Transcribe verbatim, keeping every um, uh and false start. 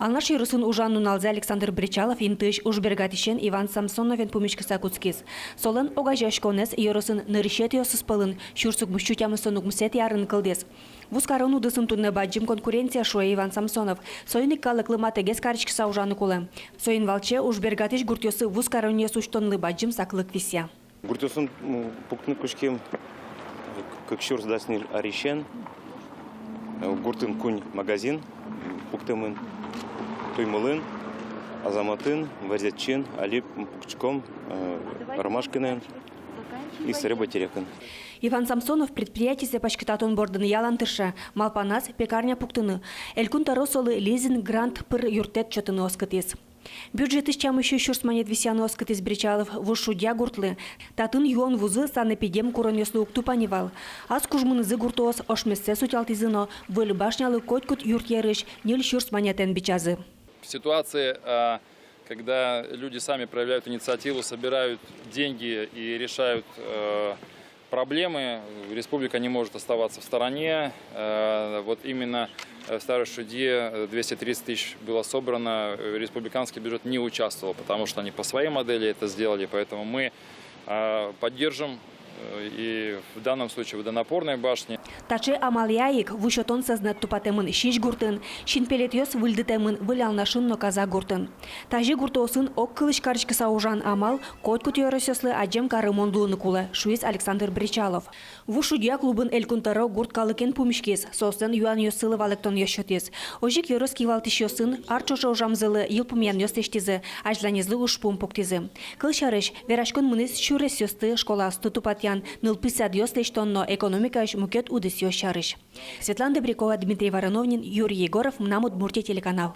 Алнаш ёросын ужан нуналзэ Александр Бречалов интыысь ужбергатӥсен Иван Самсоновен пумиськыса кутскиз. Солэн огазеяськонэз ёросын нырысетӥосыз пӧлын сюрс укмыссю тямыстон укмысэтӥ арын кылдӥз. Вузкарон удысын туннэ бадӟым конкуренция, шуэ Иван Самсонов. Соин ик калыклы матэгес кариськыса ужаны кулэ. Соин валче ужбергатӥсь гуртъёсы вузкаронъёс усьтонлы бадӟым саклык висъя. Гуртъёсын, м, пуктыны кутским кык сюрс дас ньыль арысен. Э, гуртын куинь магазин, м, пуктэмын: Туймолын, Азаматын, Варзетчын, али, м, пуктӥськом, э, Ромашкинэн и Саребатерекын. Иван Самсонов предприятизэ паськытатон бордын ялан тырше, малпаназ пекарня пуктыны. Элькун тӧро солы лизинг грант пыр юрттэт сётыны оскытӥз. Бюджетысь тямыссю сюрс манет висъяны оскытӥз Бречалов. Вуж шудья гуртлы. Татын юон вузы санэпидем куронъёслы уг тупа ни вал. Ас кужмынызы гуртоос ошмессэс утялтӥзы но выль башнялы котькуд юртъерысь ньыль сюрс манетэн бичазы. Ситуация, а, когда люди сами проявляют инициативу, собирают деньги и решают, э, проблемы. Республика не может оставаться в стороне. Э, вот именно, э, в Старой Шудье, э, двести тридцать тысяч было собрано, э, республиканский бюджет не участвовал, потому что они по своей модели это сделали, поэтому мы, э, поддержим, э, и в данном случае водонапорные башни. Таӵе амалъя ик ву сётон сӧзнэт тупатэмын Сизь гуртын, синпелетъёс выльдытэмын Выль Алнашын но Казак гуртын. Тазьы гуртоосын огкылысь кариськыса ужан амал котькуд ёросъёслы адӟем карымон луыны кулэ, шуиз Александр Бречалов. Вуж шудья клубын Элькун тӧро гурт калыкен пумиськиз, соослэн юанъёссылы валэктонъёс сётӥз. Озьы ик ёрос кивалтӥсьёсын ар ӵоже ужамзылы йылпумъянъёс лэсьтӥзы, азьланезлы ужпум пуктӥзы. Кылсярысь, вераськон мынӥз сюресъёсты, школаосты тупатъян, нылпи садъёс лэсьтон но экономикаысь мукет удысъёс сярысь. Светлана Добрякова, Дмитрий Вороновнин, Юрий Егоров, «Мынам Удмуртие» телеканал.